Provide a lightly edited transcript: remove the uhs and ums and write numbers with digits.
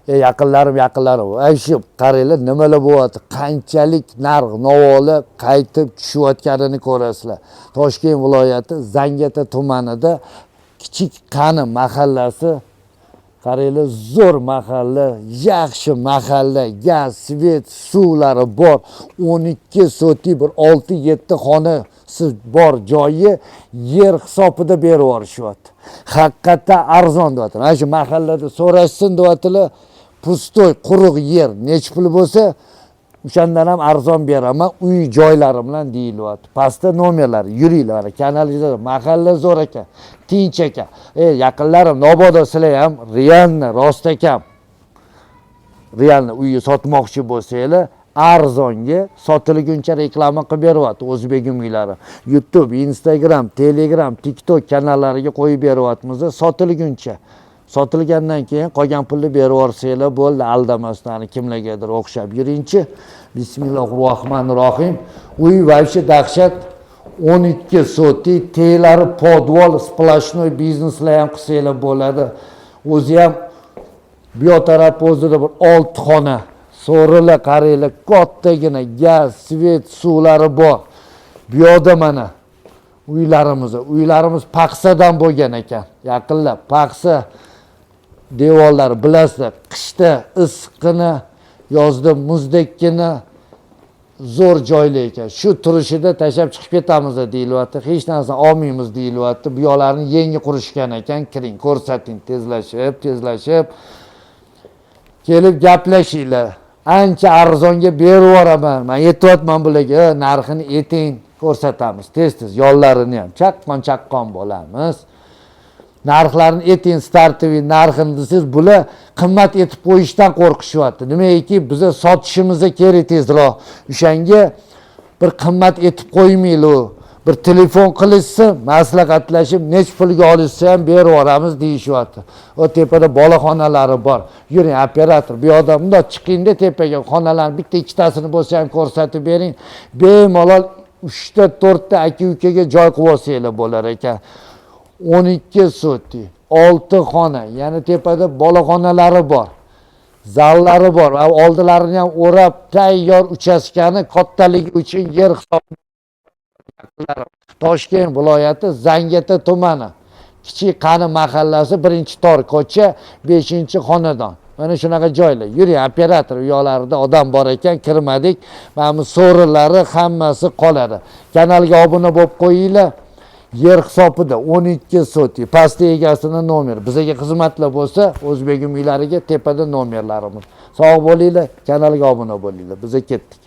Yaqinlarim, yaqinlarim, ay, shu qaranglar, nimalar bo'lyapti, qanchalik narx navolar qaytib tushayotganini ko'rasizlar. Toshkent viloyati, Zangiota tumanida Kichik Qani mahallasi. Qaranglar, zo'r mahalla, yaxshi mahalla, gaz, свет, suvlari bor. 12 sotik, bir 6-7 xonasi bor joyi yer hisobida berib yuborishyapti. Haqiqatdan arzon deyapti. Mana shu mahallada so'rashsin deyaptilar. Пустой, quruq yer nechi pul bo'lsa, o'shandan ham arzon beraman uy joylari bilan, deyilyapti. Pastda nomerlari. Yuringlar, mana kanalizatsiya. Mahalla zo'r ekan, tinch ekan. Ey, yaqinlarim, mabodo sizlar ham реально, rost ekan, реально uyni sotmoqchi bo'lsanglar, arzonga sotilguncha reklama qilib beryapti O'zbegim uylari. YouTube, Instagram, Telegram, TikTok kanallariga qo'yib beryapmiz sotilguncha. Sotilgandan keyin qolgan pulni berib yuborsanglar bo'ldi, aldamasdan kimlargadir o'xshab. Yuringchi, bismillahi rohmanir rohim. Uy вообще dahshat, 12 sotik, teglari podvol, сплошной bizneslar ham qilsanglar bo'ladi. O'zi ham bu yoq taraf o'zida bir olti xona so'rila. Qaranglar, kattagina, gaz, свет, suvlari bor. Bu yoqda mana uylarimiz. Uylarimiz paxsadan bo'lgan ekan, yaqinlar. Paxsa devorlar, bilasizlar, qishda issiqqina, yozda muzdekkina, zo'r joyli ekan. Shu turishida tashlab chiqib ketamiz deyilyapti, hech narsa olmaymiz deyilyapti. Bu yoqlarni yangi qurishgan ekan. Kiring, ko'rsating, tezlashib, tezlashib kelib gaplashinglar. Ancha arzonga berib yuboraman. Man aytyapman bularga: "E, narxini ayting, ko'rsatamiz tez tez yonlarini ham, chaqqon chaqqon bo'lamiz. Narxlarni ayting, стартовый narxini", desangiz, bular qimmat etib qo'yishdan qo'rqishyapti. Nimagaki biza sotishimiz kerak tezroq, o'shanga bir qimmat etib qo'ymaylik, bir telefon qilishsin, maslahatlashib, nechi pulga olishsa ham berib yuboramiz, deyishyapti. U tepada boloxonalari bor. Yuring, operator, bu yoqda bundoq chiqingda, tepaga xonalarni bitta ikkitasini bo'lsa ham ko'rsatib bering. Bemalol uchta to'rtta aka ukaga joy qilib olsanglar bo'lar ekan. 12 sotik, olti xona, yana tepada boloxonalari bor, zallari bor va oldilarini ham o'rab tayyor. Uchastkani kattaligi uchun yer hisob. Toshkent viloyati, Zangiota tumani, Kichik Qani mahallasi, birinchi tor ko'cha, beshinchi xonadon. Mana shunaqa joylar. Yuring, operator, u yoqlarida odam bor ekan, kirmadik. Mana bu so'rilari hammasi qoladi. Kanalga obuna bo'lib qo'yinglar. Yer hisobida, 12 sotik. Pastda egasini nomer. Bizaga xizmatlar bo'lsa, O'zbegim uylariga tepada nomerlarimiz. Sog' bo'linglar, kanalga obuna bo'linglar. Biza ketdik.